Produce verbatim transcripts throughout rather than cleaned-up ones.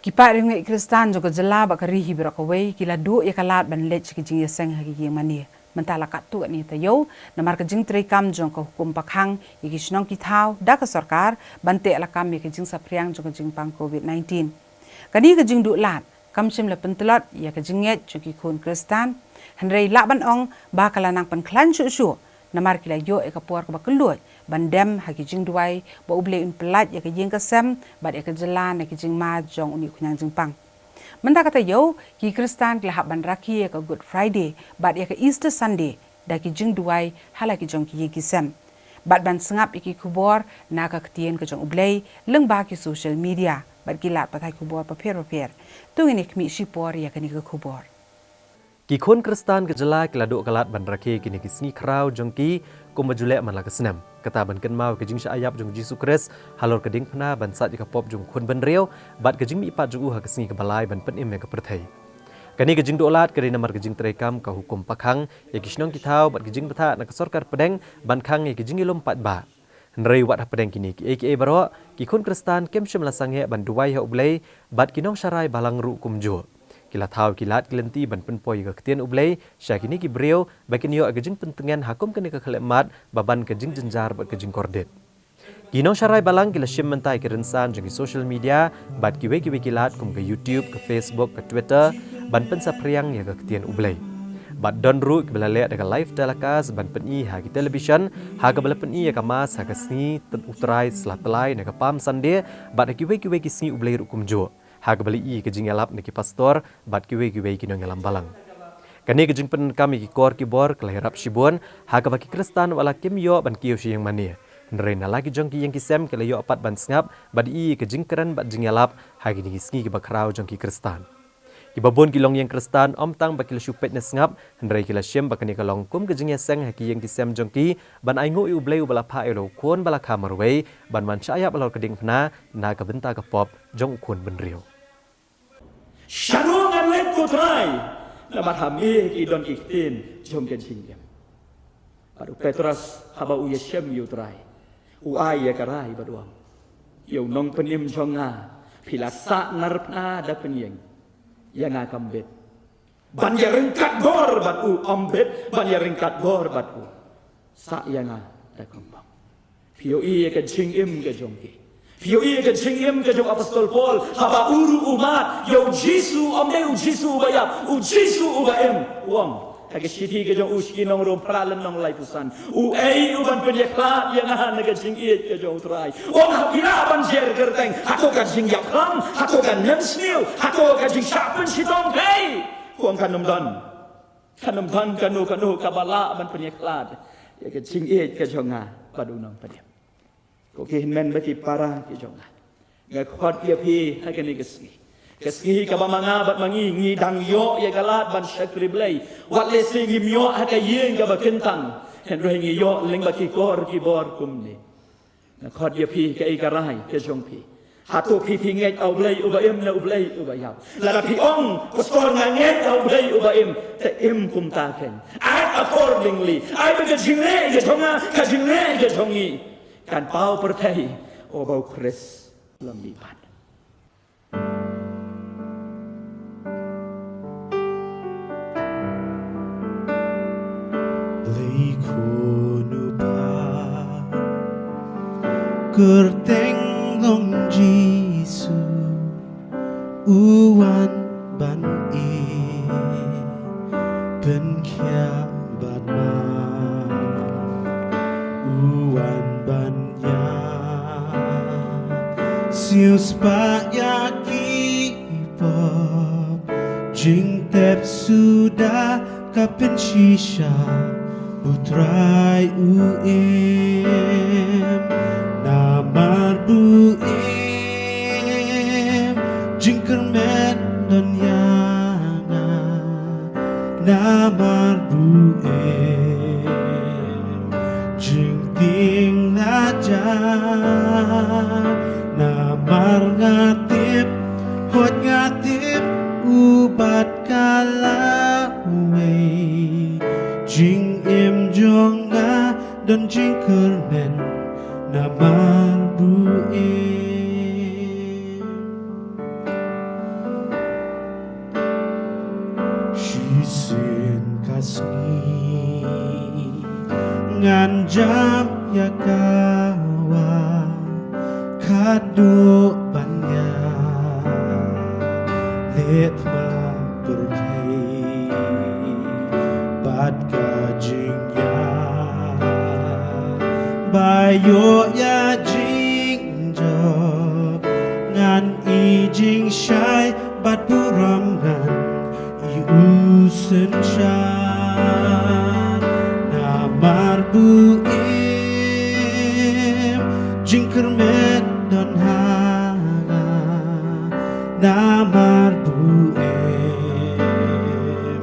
Ki paid riewngeit Khristan jong ka jylla bad ka ri hi baroh kawei ki la duh ïa ka lad ban leit sha ki jingïaseng ha ki ïing mane. Mynta la katto katne taïew namar ka jingtreikam jong ka hukum pakhang ïa ki shnong ki thaw da ka sorkar ban teh lakam ïa ka jingsaphriang jong ka jingpang covid nineteen. Kane ka jingduh lad kam shym la pyntlot ïa ka jingngeit jong ki khun Khristan, hynrei lah ban ong ba ka la nang pynkhlaiñ shuh shuh namar ki la ïoh ïa ka por kaba kylluid ban dem ha ki jingduwai ba U Blei un pyllait ïa ka ïing ka sem bad ïa ka jylla na ki jingma jong une u khñiang jingpang. Mynta ka taïew ki Khristan ki la hap ban rakhe ïa ka Good Friday bad ïa ka Easter Sunday da ki jingduwai ha la ki jong ki ïing ki sem bad ban sngap ïa ki khubor na ka ktien ka jong U Blei lyngba ki social media bad ki lad pathai khubor bapher bapher. To ngin ïa khmih shipor ïa kane ka khubor. Ki khun Khristan ka jylla ki la duh ka lad ban rakhe kine ki sngi khraw jong ki kumba ju leh man la ka snem, kata ban kynmaw ka jingshah ïap jong Jisu Khrist halor ka diengphna ban sait ïa ka pop jong u khun bynriew bad ka jingmihpat jong u ha ka sngi kaba lai ban pynim ïa ka pyrthei. Kane ka jingduh lad ka dei namar ka jingtreikam ka hukum pakhang ïa ki shnong ki thaw bad ka jingbthah na ka sorkar pdeng ban khang ïa ka jingïalum paidbah. Hynrei wat hapdeng kine kiei kiei baroh, ki khun Khristan kim shym la sangeh ban duwai ha U Blei bad ki nongsharai balang ruh kumjuh. Ki la thaw ki lad ki lynti ban pynpoi ïa ka ktien U Blei sha kine ki briew ba kin ïoh ïa ka jingpyntngen ha kum kane ka khyllipmat ba ban ka jingjynjar bad ka jingkordit. Ki nongsharai balang ki la shim mynta ïa ki rynsan jong ki social media bad kiwei kiwei ki lad kum ka YouTube, ka Facebook, ka Twitter ban pynsaphriang ïa ka ktien U Blei. Bad don ruh kiba la leh da ka live telecast ban pyni ha ki television ha kaba la pyni ïa ka Mass ha ka sngi U Trai Slatlai na ka Palm Sunday bad ha kiwei kiwei ki sngi U Blei ruh kumjuh ha kaba la ïohi ka jingïalap na ki pastor bad kiwei kiwei ki nongïalam balang. Kane ka jingpyndonkam ïa ki kor ki bor ka la ïarap shibun ha kaba ki Khristan wat la kim ïoh ban kiew sha ïing mane, hynrei na la ki jong ki ïing ki sem ki la ïoh pat ban sngap bad ïohi ka jingkren bad jingïalap ha kine ki sngi kiba khraw jong ki Khristan. Kiba bun ki longïing Khristan ym tang ba ki la shu peit ne sngap, hynrei ki la shim ba kane ka long kum ka jingïaseng ha ki ïing ki sem jong ki ban ainguh ïa U Blei uba la phah ïa la u khun ba la kha marwei ban wan shah ïap halor ka diengphna na ka bynta ka pop jong u khun bynriew. Shano ngan leit, ko Trai, namar ha me ki don ki ktien jong ka jingim. Bad u Petros haba u ïashem ïa u Trai, u ai ïa ka rai bad u ong, ïa u nongpynim jong nga phi la sah narphna da pynïeng, ïa nga kam bit ban ïaryngkat bor bad u, ym bit ban ïaryngkat bor bad u, sah ïa nga da kynbong. Phi ïohi ïa ka jingim ka jong ki. Phi ïohi ïa ka jingim ka jong u Apostol Paul haba u ruh u mad ïa u Jisu, ym dei u Jisu uba ïap, u Jisu uba im. U ong ha ka shithi ka jong u sha ki nong Rom phra lynnong laiphew san, uei u ban pynïakhlad ïa nga na ka jingïeit ka jong u Trai? U ong ha phi lah ban jer kyrteng, hato ka jingïaplang, hato ka nemsniew, hato ka jingshah pynshitom? Hei, u ong kan ym don, kan ym don kano kano kaba lah ban pynïakhlad ïa ka jingïeit ka jong nga bad u nongpynim. Ko ki hynmen bad ki para ki jong nga, nga khot ïa phi ha kane ka sngi, ka sngi kaba ma nga bad ma ngi ngi dang ïoh ïa ka lad ban shakri Blei. Wat lehse ngim ïoh ha ka ïing kaba kyntang, hynrei ngi ïoh lyngba ki kor ki bor kumne. Nga khot ïa phi, kaei ka rai ka jong phi? Hato phi phi ngeit ha U Blei uba im ne U Blei uba ïap? Lada phi ong, Pastor, nga ngeit ha U Blei uba im, te im kumta keiñ. Act accordingly. Ai ba ka jingleh ka jong nga, ka jingleh ka jong ngi, kan paw pyrthei, oh, ba u Khrist la mihpat. Blei khun u Kpa, kyrteng long Jisu, u wan ban ïeit, pynkhiah bad map, u wan ban ïap, siewspah ïa ki pop, jingtep suda ka pynshisha, u Trai u im. Namar ba u im, jingkyrmen don ïa nga. Namar ba u im, jingtieng la jia. Namar nga tip, hooid nga tip, u bat ka lawei. Jingim jong nga don jingkyrmen, namar ba u im. Sien ka sngi ngan jam ïa ka wa ka duh ban ïa leit ma pyrthei bad ka jingïa ba ïoh ïa jingjop ngan i jingshai bad burom ngan i u synshar namar bu im jingkyrmen don ha nga namar bu im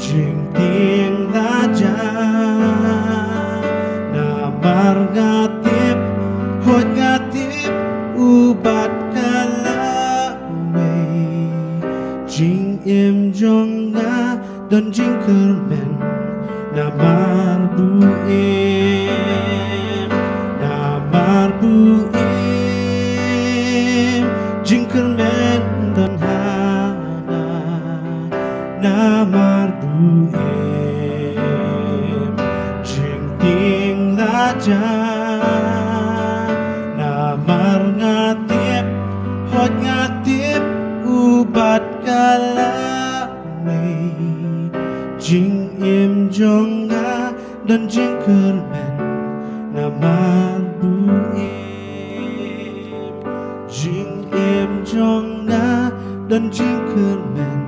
jingtieng la jam namar nga tip hoi nga tip u bad ka la wei jingim jong nga don jingkyrmen namar bu im namar bu im jingkyrmen don ha nga namar bu im jingtieng la jam namar nga tip hoi nga tip u bad ka la wei jingim jong nga don jingkyrmen namar bu im jingim jong nga don jingkyrmen